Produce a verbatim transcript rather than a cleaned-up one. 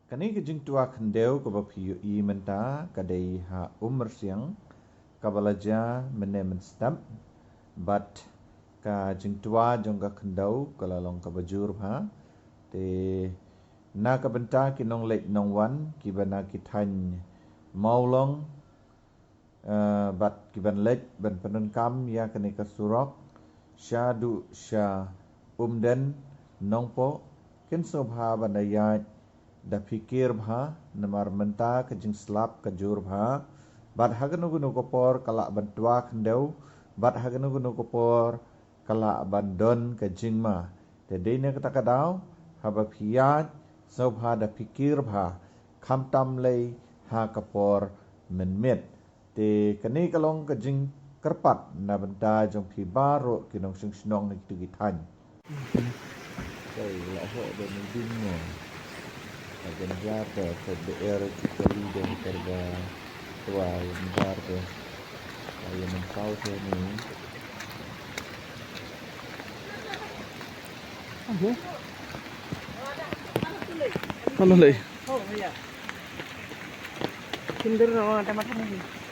Kane ka jingtwa khyndew kaba phi ïohi mynta ka dei ha Umrsiang, kaba la jia mynne mynstep, bad ka jingtwa jong ka khyndew ka la long kaba jur bha. Te na ka bynta ki nongleit nongwan kiba na ki thaiñ Mawlong, eh, bad kiban leit ban pyndonkam ïa kane ka surok shaduh sha Umden Nongpoh, kin sngewbha ban da ïaid da phikir bha, namar mynta ka jingslap ka jur bha, bad ha kano kano ka por ka lah ban twa khyndew, bad ha kano kano ka por ka lah ban don ka jingma. Te dei na kata ka daw, haba phi ïaid, sngewbha da phikir bha, khamtam lei ha ka por mynmiet. Te kane ka long ka jingkyrpad na bynta jong phi baroh ki nongshong shnong na kitu ki thaiñ. Kai la ho da ni ding mo. Ka ganjar da ka beer ki kali da ka ba twa ganjar da. Ai nang pau te ni. Hello lei. Kinder no ada makan ni.